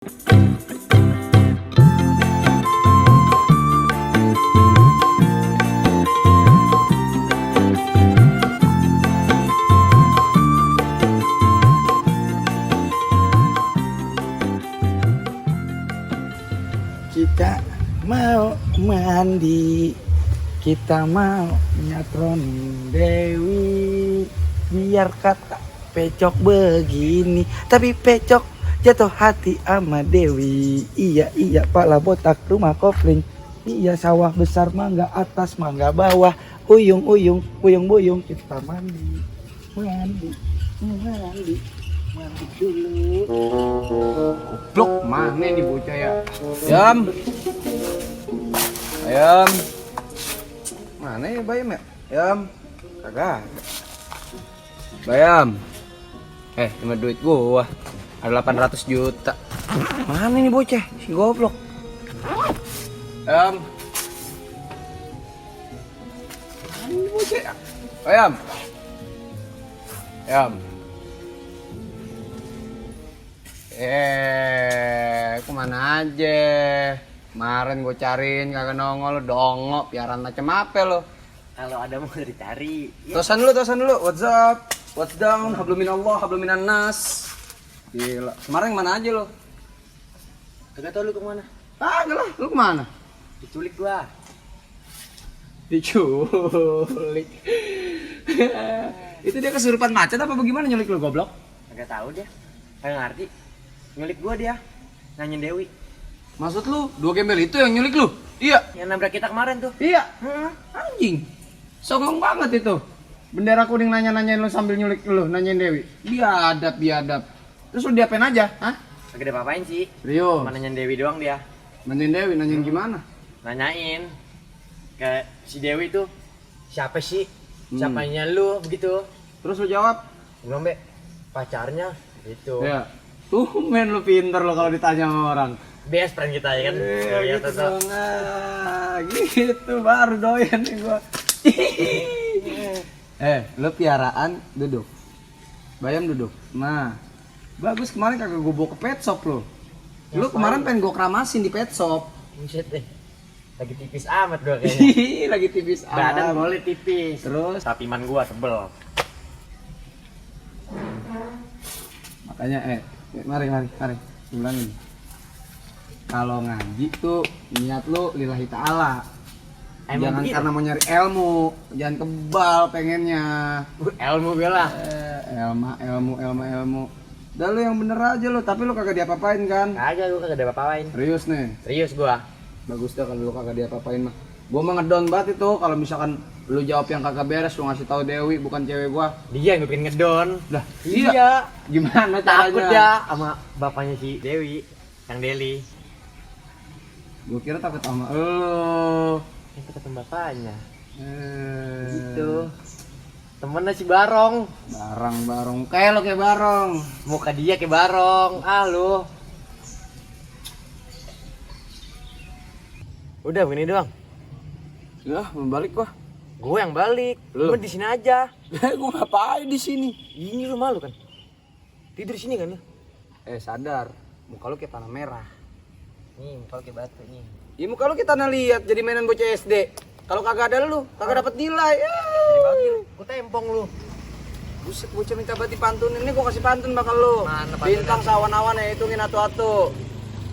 Kita mau mandi, kita mau nyatronin Dewi, biar kata pecok begini, tapi pecok jatuh hati sama Dewi. Iya pala botak rumah kopling, iya sawah besar mangga atas mangga bawah, uyung buyung kita mandi dulu. Goblok, mana nih bocah ya? Ayam. Mana ya Bayam ya? Ayam. Kagak. Bayam. Cuma duit gua. Ada 800 juta. Mana nih bocah? Si goblok. Ayam. Mana nih bocah ya? Ayam. Ayam. Kemana aja? Kemarin gue cariin kagak nongol, dongok, piaran macam apa lo? Kalau ada mau dicari. Tosan dulu. What's up? What's down? Habluminallah, habluminan nas. Gila. Kemarin mana aja lo? Kagak tau lu kemana? Kagak lah, lu kemana? Diculik gua. Diculik. Itu dia kesurupan macet apa bagaimana nyulik lu goblok? Kagak tahu dia. Kagak ngerti. Nyulik gua dia. Nanyain Dewi. Maksud lu, dua gembel itu yang nyulik lu? Iya. Yang nabrak kita kemarin tuh. Iya. Anjing. Songong banget itu. Bendera kuning nanya-nanyain lu sambil nyulik lu, nanyain Dewi. Biadab. Terus lu diapain aja? Hah? Kagak ada apa-apain sih. Rio. Cuma nanyain Dewi doang dia. Nanyain Dewi, nanyain gimana? Nanyain ke si Dewi tuh siapa sih? Siapanya lu begitu. Terus lu jawab? Belum be. Pacarnya gitu. Ya. Tuh men lu pinter lo kalau ditanya sama orang. Best friend kita ya kan. Gitu dong. Gitu baru doyan nih gua. Lu piaraan duduk. Bayam duduk. Nah. Bagus kemarin kagak gua bawa ke pet shop lo. Lu kemarin pengen gua keramasin di pet shop. Buset deh. Lagi tipis amat gua kayaknya. Lagi tipis Badan boleh tipis. Terus tapi iman gua tebel. makanya mari ulangin. Kalau ngaji tuh niat lu lillahi ta'ala. Jangan begitu? karena mau nyari ilmu, jangan kebal pengennya. Ilmu bela. Ilmu. Udah lu yang bener aja lu, tapi lu kagak diapa-apain kan? Kagak, gua kagak ada apa-apain. Serius nih. Serius gua. Bagus dah kalau lu kagak diapa-apain mah. Gua mah ngedon banget itu kalau misalkan lu jawab yang kagak beres, lu ngasih tahu Dewi bukan cewek gua. Dia yang bikin ngedon. Lah, Iya. Gimana caranya? Takut ya sama bapaknya si Dewi, yang Deli. Gua kira takut sama lu. Yang ketemu bapaknya. Gitu. Gitu. Temennya si Barong. Barong. Kayak lo kayak Barong. Muka dia kayak Barong. Ah lu. Udah begini doang. Ya, mau balik gua. Gue yang balik. Lu? Lu di sini aja. Gua ngapain di sini? Ini rumah lu kan. Tidur di sini kan lu? Sadar. Muka lu kayak tanah merah. Nih, muka lu kayak batu nih. Ya muka lu kita lihat jadi mainan bocah SD. Kalau kagak ada lu, kagak dapat nilai. Jadi bagi lu. Gua tempong lu. Buset bocah minta banget dipantunin. Ini gua kasih pantun bakal lu. Mana pantunnya? Bintang sawan-awan ya hitungin atu-atu.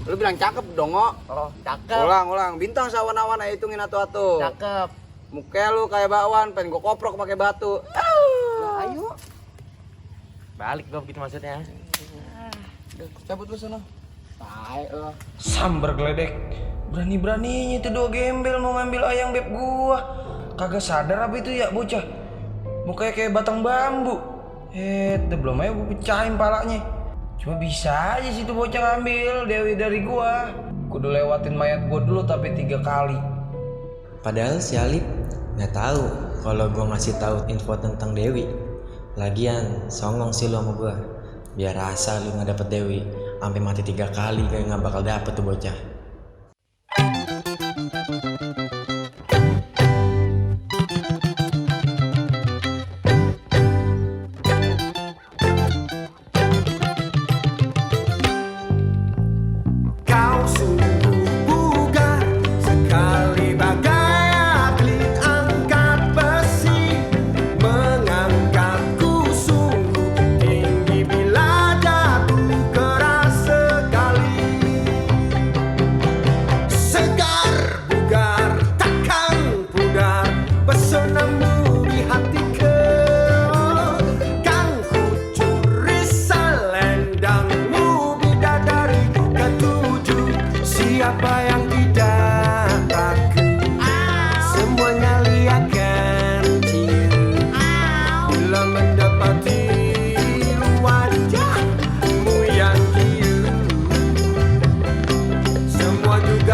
Lu bilang cakep dong, Ngo. Oh, cakep. Ulang. Bintang sawan-awan ya hitungin atu-atu. Cakep. Muka lu kayak bakwan, pengen gua koprok pakai batu. Nah, ayo. Balik gua begitu maksudnya. Cabut lu sana. Tai lah. Sambar geledek. Berani-beraninya itu dua gembel mau ngambil ayam beb gua. Kagak sadar apa itu ya bocah. Mukanya kayak batang bambu. Belum aja gua pecahin palanya. Cuma bisa aja situ bocah ngambil Dewi dari gua. Kudu lewatin mayat gua dulu tapi 3 kali. Padahal si Alip nggak tahu kalau gue ngasih tahu info tentang Dewi. Lagian songong sih lo sama gue. Biar rasa lu nggak dapet Dewi, sampai mati 3 kali kayak nggak bakal dapet tuh bocah.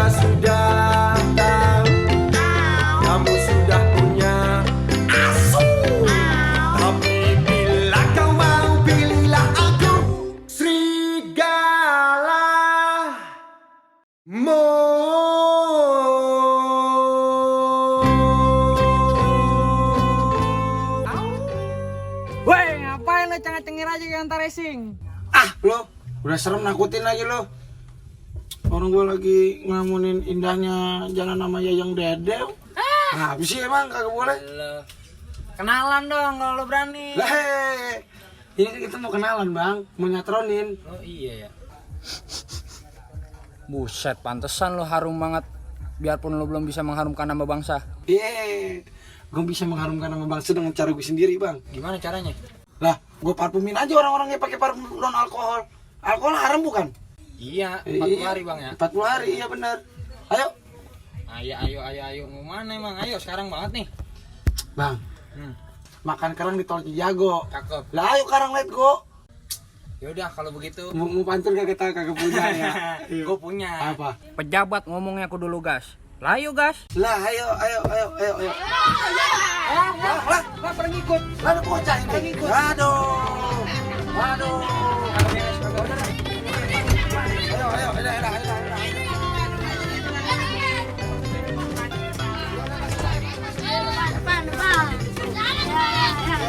juga sudah tahu kamu sudah punya asuh. Tapi bila kau mau pilihlah aku, serigala Mo. Woi, ngapain lo cengir aja kayak antar racing? Ah, lo udah serem nakutin lagi lo. Orang gua lagi ngamunin indahnya jalan nama Yayang Dedew. Nah, apa sih emang kagak boleh? Kenalan dong kalau lo berani. Lah, ini kan kita mau kenalan, Bang. Mau nyatronin. Oh iya ya. Buset, pantesan lo harum banget. Biarpun lo belum bisa mengharumkan nama bangsa. Iya. Gue bisa mengharumkan nama bangsa dengan cara gue sendiri, Bang. Gimana caranya? Lah, gue parfumin aja orang-orang yang pakai parfum non alkohol. Alkohol haram bukan? Iya, 40 hari bang ya. 40 hari, iya benar. Ayo, Ayo. Mau mana emang? Ayo sekarang banget nih. Bang. Makan kerang di tol Cijago. Cakep. Lah, ayo kerang let go. Yaudah kalau begitu. Mau pantun kagak punya ya. Gue punya. Apa? Pejabat ngomongnya aku dulu gas. Layu gas. Lah, ayo. Lah pengikut. Lalu bocah ini. Aduh. Ayo.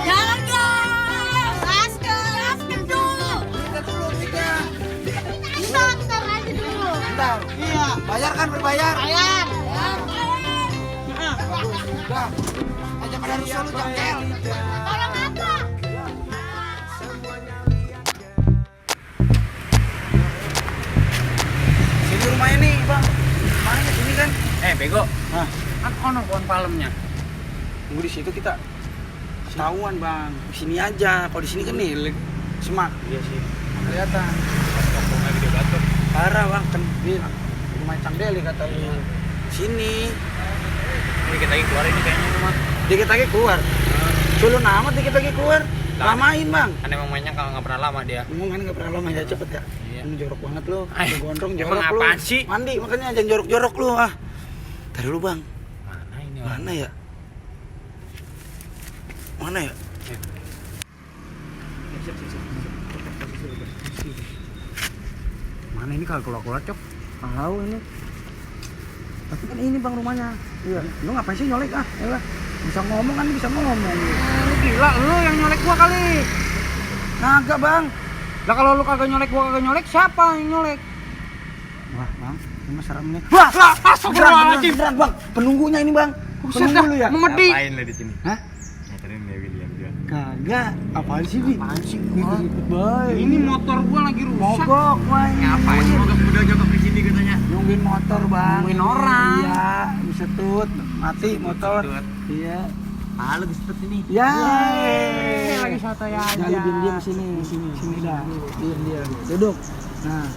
Jalan gas dulu. Bentar aja dulu. Bentar. Iya. Bayar kan berbayar. Bayar. Dah. Aja pada rusuh lu jangkel. Tolong apa? Sini rumahnya nih, Bang. Mana sini kan? Bego. Hah? Kan ono pohon palemnya. Tunggu di situ kita ketahuan, Bang. Di sini aja. Kalau di sini kan nih semak. Iya sih. Kelihatan. Pokoknya gede batuk. Parah, Bang. Kan di rumah Cang Deli katanya. Sini. Ini kita lagi keluar ini kayaknya rumah. Dikit lagi keluar. Culun amat dikit lagi keluar. Lamain, Bang. Kan emang mainnya kalau nggak pernah lama dia. Ngomong kan nggak pernah lama ya, cepet ya. Iya. Ini jorok banget lu. Ay, Gondrong emang jorok lu. apaan sih? Mandi makanya jangan jorok-jorok lu ah. Tadi lu, Bang. Mana ini orang? Mana ya? Mana ya? Mana ini kalau keluar-keluar, Cok? Tahu ini. Tapi kan ini, Bang, rumahnya. Iya. Lu ngapain sih nyolek ah? Ya, bisa ngomong kan bisa ngomong. Lu gila, lu yang nyolek gua kali. Kagak, Bang. Lah kalau lu kagak nyolek gua kagak nyolek, siapa yang nyolek? Wah, Bang, ini mah serem nih. Wah, astagfirullahaladzim. beneran, Bang. Penunggunya ini, Bang. Buset Penunggu dah, lu ya? memedi. Ngapain lo di sini? Hah? Nyatarin Dewi diam-diam. Kagak. Apaan sih, Bi? Apaan sih? Ikut baik. Ini motor gua lagi rusak. mogok, Bang. Ngapain sih udah jongkok di sini katanya? Nungguin motor, Bang. Nungguin orang. Iya, disetut, mati motor. Iya. Ah, lo disetut ini. Ya. Ini lagi santai aja. Jangan diam-diam sini. Sini dah. Diam. Duduk. Nah.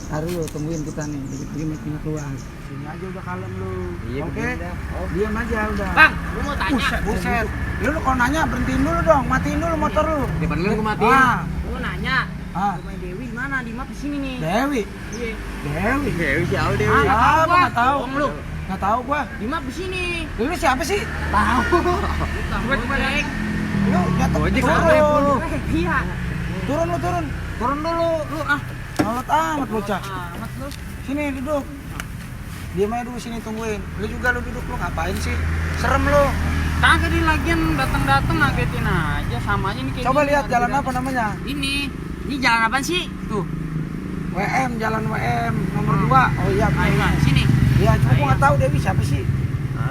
Taruh lu, tungguin kita nih. Dikit-dikit keluar. Sini aja udah kalem lu. Iya, oke. begini dah. Diam aja udah. Bang, gua mau tanya. Buset. Lu kalau nanya berhentiin dulu dong. Matiin dulu motor lu. Depan lu gua matiin. Ah. Gua mau nanya. Ah. Rumah Dewi mana? Di map di sini nih. Dewi. Iya. Dewi. Dewi siapa Dewi? Ah, nggak tahu Siapa? gua. Nggak tahu. Bohong lu. Nggak tahu gua. Di map di sini. Lu siapa sih? Tahu. Gojek. Lu jatuh. Gojek Turun. apa ya, Pun? Iya. Turun lu turun. Turun dulu, lu ah. Amat amat bocah. Amat lu. Sini duduk. Diam aja dulu sini tungguin. Lu juga lu duduk lu ngapain sih? Serem lu. Kagak di lagian datang-datang ngagetin aja sama aja nih kayak Coba gini, lihat ada jalan datang. apa namanya? Ini jalan apa sih? Tuh. WM, jalan WM nomor 2. Oh iya. Ayo, bener. sini. Iya, cuma gua enggak tahu Dewi siapa sih.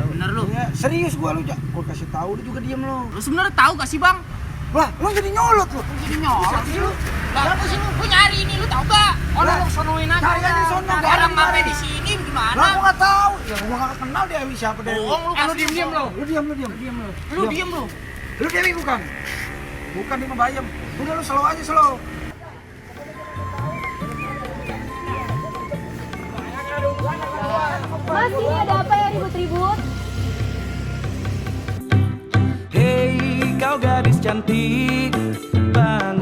Bener lu. Iya, serius gua lu, gua kasih tahu lu juga diam lu. Lu sebenarnya tahu gak sih, Bang? Lah, lu jadi nyolot lu. Jadi nyolot sih lu. Lah, apa sih lu? Gua nyari ini lu tahu gak? Lah, Lu sonoin aja. cari aja di sono, nggak ada Orang di ngapain mari. di sini Lah, gimana? gua enggak tahu. Ya gua enggak kenal Dewi siapa Dewi. Bohong lu. Lu diem lu. Lu diam. Lu diem lu. Lu Dewi bukan? Bukan di Bayam. Udah lu slow aja slow. Mas, ini ada apa ya ribut-ribut? Hei kau gadis cantik, bangun